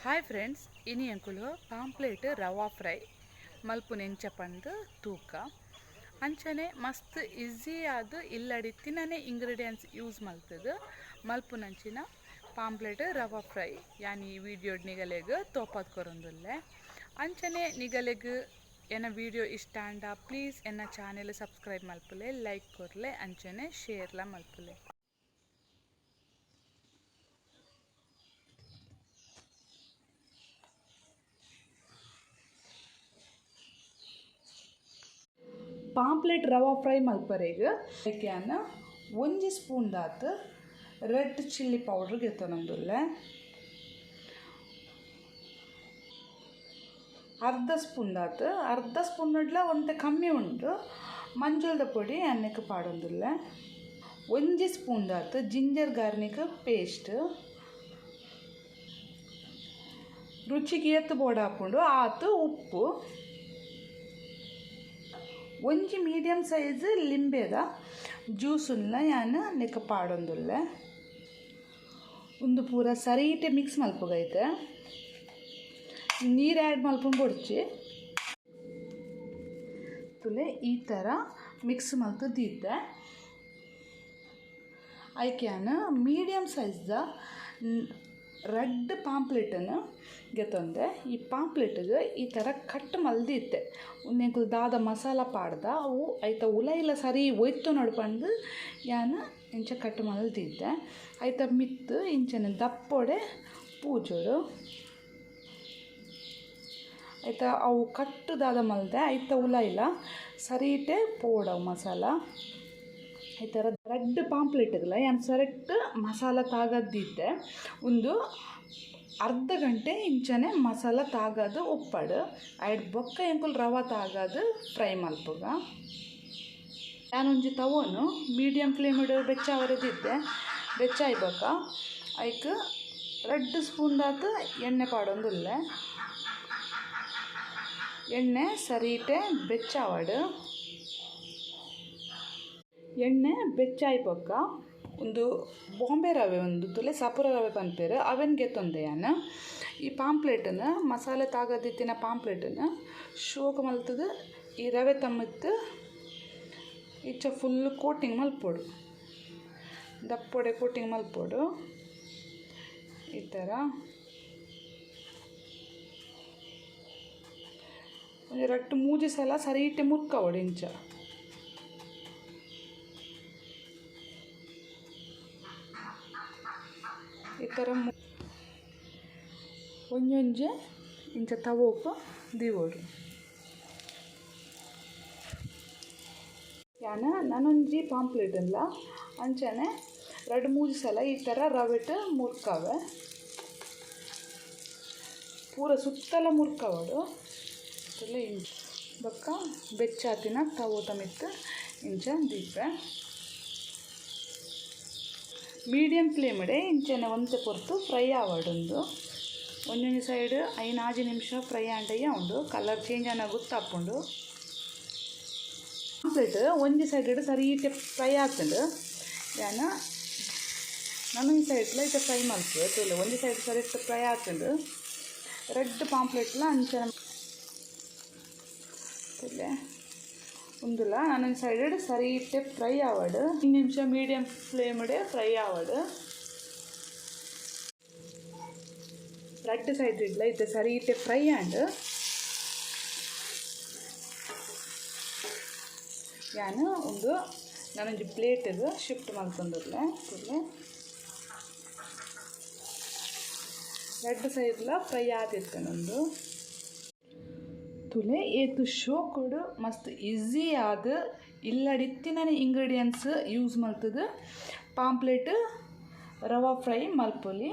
Hi friends, ಇನಿ ಎಂಕುಲು pomfret ರವಾ fry ಮಲ್ಪುನ ಎಂಚ ಪಂದ್ ತೂಕ. ಅಂಚನೆ ಮಸ್ತ್ ಈಸಿ ಆದ್ ಇಲ್ಲಡಿ ತಿನ್ನನೆ ಇಂಗ್ರೀಡಿಯೆಂಟ್ಸ್ ಯೂಸ್ ಮಲ್ತದು ಮಲ್ಪುನಂಚಿನ ಪಾಂಪ್ಲೇಟ್ ರವಾ ಫ್ರೈ ಯಾನ್ ಈ ವಿಡಿಯೋಡ್ ನಿಗಲೆಗ್ ತೋಪದ್ ಕೊರೊಂದುಲ್ಲೆ. ಅಂಚನೆ ನಿಗಲೆಗ್ ಎನ್ನ ವಿಡಿಯೋ ಇಷ್ಟ ಆಂಡ ಪ್ಲೀಸ್ ಎನ್ನ ಚಾನೆಲ್ ಸಬ್ಸ್ಕ್ರೈಬ್ ಮಲ್ಪುಲೆ, ಲೈಕ್ ಕೊರ್ಲೆ, ಅಂಚನೆ ಶೇರ್ಲ ಮಲ್ಪುಲೆ. ಪಾಂಪ್ಲೇಟ್ ರವಾ ಫ್ರೈ ಮಲ್ಪರೆಗ್ ಐಕ್ಯಾನ ಒಂಜಿ ಸ್ಪೂನ್ ದಾತ್ ರೆಡ್ ಚಿಲ್ಲಿ ಪೌಡರ್ ಗೆತ್ತೊನೊಂದುಲ್ಲೆ, ಅರ್ಧ ಸ್ಪೂನ್ ದಾತ್, ಅರ್ಧ ಸ್ಪೂನ್ ನಡ್ಲ ಒಂತೆ ಕಮ್ಮಿ ಉಂಡು ಮಂಜೊಲ್ದ ಪೊಡಿ ಅನ್ನಕ್ಕೆ ಪಾಡೊಂದುಲ್ಲೆ, ಒಂಜಿ ಸ್ಪೂನ್ ದಾತ್ ಜಿಂಜರ್ ಗಾರ್ಲಿಕ್ ಪೇಸ್ಟ್, ರುಚಿಗೆ ಏತ್ ಬೋಡಾಪುಂಡು ಆತು ಉಪ್ಪು, ಒಂಜಿ ಮೀಡಿಯಂ ಸೈಜ್ ಲಿಂಬೆದ ಜ್ಯೂಸುನ್ನ ಯಾನ್ ನೆಕ್ ಪಾಡೊಂದುಲ್ಲೆ. ಉಂದು ಪೂರ ಸರೀಟೆ ಮಿಕ್ಸ್ ಮಲ್ಪುಗೈತೆ, ನೀರು ಆ್ಯಡ್ ಮಲ್ಪುಂಡು ಬೊಡ್ಚಿ ತುಲೆ ಈ ಥರ ಮಿಕ್ಸ್ ಮಲ್ತು ದೀತೆ. ಐಕ್ಯಾನ್ ಮೀಡಿಯಂ ಸೈಜ್ದ ರೆಡ್ ಪಾಂಪ್ಲೆಟನ್ನು ಗೆತ್ತೊಂದೆ. ಈ ಪಾಂಪ್ಲೆಟ್ಗೆ ಈ ಥರ ಕಟ್ ಮಲ್ದಿತ್ತೆ. ಉಂದೆಂಕುಲು ದಾದ ಮಸಾಲ ಪಾಡ್ದ ಅವು ಐತ ಉಲ ಇಲ್ಲ ಸರಿ ಒಯ್ತು ನೋಡು ಯಾನ್ ಇಂಚ ಕಟ್ ಮಲ್ದಿದ್ದೆ. ಐತ ಮಿತ್ತು ಇಂಚನೆ ದಪ್ಪೊಡೆ ಪೂಜೋಡು ಐತ ಅವು ಕಟ್ಟು ದಾದ ಮಲ್ದೆ ಐತ ಉಲ ಇಲ್ಲ ಸರಿಟೆ ಪೋಡವು ಮಸಾಲ. ಈ ಥರ ರೆಡ್ ಪಾಂಪ್ಲೆಟ್ಗಳ ಯಾನ್ ಸರೆಕ್ಟ್ ಮಸಾಲ ತಾಗದ್ದಿದ್ದೆ. ಒಂದು ಅರ್ಧ ಗಂಟೆ ಇಂಚನೆ ಮಸಾಲ ತಾಗದು ಉಪ್ಪಡು ಐಡ್ ಬೊಕ್ಕ ಎಂಕುಲು ರವಾ ತಾಗದು ಫ್ರೈ ಮಲ್ಪುಗ. ಯಾನೊಂಜಿ ತವನು ಮೀಡಿಯಂ ಫ್ಲೇಮ್ ಬೆಚ್ಚ ಅವರದಿದ್ದೆ. ಬೆಚ್ಚ ಆಯ್ಬೊಕ್ಕ ಐಕ್ ರೆಡ್ ಸ್ಪೂನ್ ದಾತ್ ಎಣ್ಣೆ ಪಾಡೊಂದುಲ್ಲೆ. ಎಣ್ಣೆ ಸರೀಟೆ ಬೆಚ್ಚಾವಡು. ಎಣ್ಣೆ ಬೆಚ್ಚಾಯ್ಬೊಕ್ಕ ಒಂದು ಬಾಂಬೆ ರವೆ ಒಂದು ತುಲೆ ಸಪುರ ರವೆ ಪನ್ಪೇರು ಅವೆನ್ ಗೆತ್ತೊಂದೆ ಯಾನ್. ಈ ಪಾಂಪ್ಲೆಟನ್ನು ಮಸಾಲೆ ತಾಗದಿತ್ತಿನ ಪಾಂಪ್ಲೆಟನ್ನು ಶೋಕ ಮಲ್ತದು ಈ ರವೆ ತಮ್ಮಿತ್ತು ಇಚ್ಚ ಫುಲ್ ಕೋಟಿಂಗ್ ಮಲ್ಪೊಡು, ದಪ್ಪೊಡೆ ಕೋಟಿಂಗ್ ಮಲ್ಪೊಡು ಈ ಥರ. ಒಂಜಿ ರಟ್ಟು ಮೂಜಿ ಸಲ ಸರೀಟೆ ಮುರ್ಕವೊಡು ಇಂಚ. ಈ ಥರ ಒಂಜೊಂಜೆ ಇಂಚ ತವೋಕು ದೀವೊಡು. ಯಾನ್ ನನೊಂಜಿ ಪಾಂಪ್ಲೆಟ್ ಉಲ್ಲ ಅಂಚನೆ ರಡ್ಡ್ ಮೂಜಿ ಸಲ ಈ ಥರ ರವೆಟ್ ಮುರ್ಕವೆ, ಪೂರ ಸುತ್ತಲ ಮುರ್ಕವೊಡು. ಇಂಚ ಬೊಕ್ಕ ಬೆಚ್ಚಾತಿನ ತವೋತ ಮಿತ್ತ್ ಇಂಚ ದೀಪೆ. ಮೀಡಿಯಂ ಫ್ಲೇಮ್ಡೆ ಇಂಚನೆ ಒಂತೆ ಪೊರ್ತು ಫ್ರೈ ಆವಡುಂದು. ಒಂಜೊಂಜಿ ಸೈಡ್ 5 ನಿಮಿಷ ಫ್ರೈ ಆಂಡಯ್ಯ ಉಂಡು, ಕಲರ್ ಚೇಂಜ್ ಆನ ಗೊತ್ತಾಪುಂಡು. ಪಾಂಪ್ಲೆಟ್ ಒಂಜಿ ಸೈಡ್ ಸರೀಟೆ ಫ್ರೈ ಆತುಂಡು. ಯಾನ ನನೊಂಜಿ ಸೈಡ್ಲ ಇತ್ತೆ ಫ್ರೈ ಮಲ್ಪುವೆ ತೂಲೆ. ಒಂಜಿ ಸೈಡ್ ಸರಿಟ್ ಫ್ರೈ ಆತುಂಡು. ರೆಡ್ ಪಾಂಪ್ಲೆಟ್ಲ ಅಂಚನೆ ತೂಲೆ ಉಂದುಲ ನನೊಂಜಿ ಸೈಡ್ ಸರೀಟೆ ಫ್ರೈ ಆವಡು. 5 ನಿಮಿಷ ಮೀಡಿಯಂ ಫ್ಲೇಮ್ಡೆ ಫ್ರೈ ಆವಡು. ರೆಡ್ ಸೈಡ್ ಇಡ್ಲ ಇತ್ತೆ ಸರೀಟೆ ಫ್ರೈ ಆಂಡ್. ಯಾನ್ ಉಂದು ನನೊಂಜಿ ಪ್ಲೇಟ್ಗ್ ಶಿಫ್ಟ್ ಮಲ್ತೊಂದುಲ್ಲೆ. ತೂಲೆ ರೆಡ್ ಸೈಡ್ಲ ಫ್ರೈ ಆದಿತ್ತುಂಡು ಉಂದು. ತುಲೆ ಏತ್ ಶೋಕುಡು ಮಸ್ತ್ ಈಸಿ ಆದ್ ಇಲ್ಲಡಿತ್ತಿನ ಇಂಗ್ರೀಡಿಯೆಂಟ್ಸ್ ಯೂಸ್ ಮಲ್ತದು ಪಾಂಪ್ಲೆಟ್ ರವಾ ಫ್ರೈ ಮಲ್ಪೊಲಿ.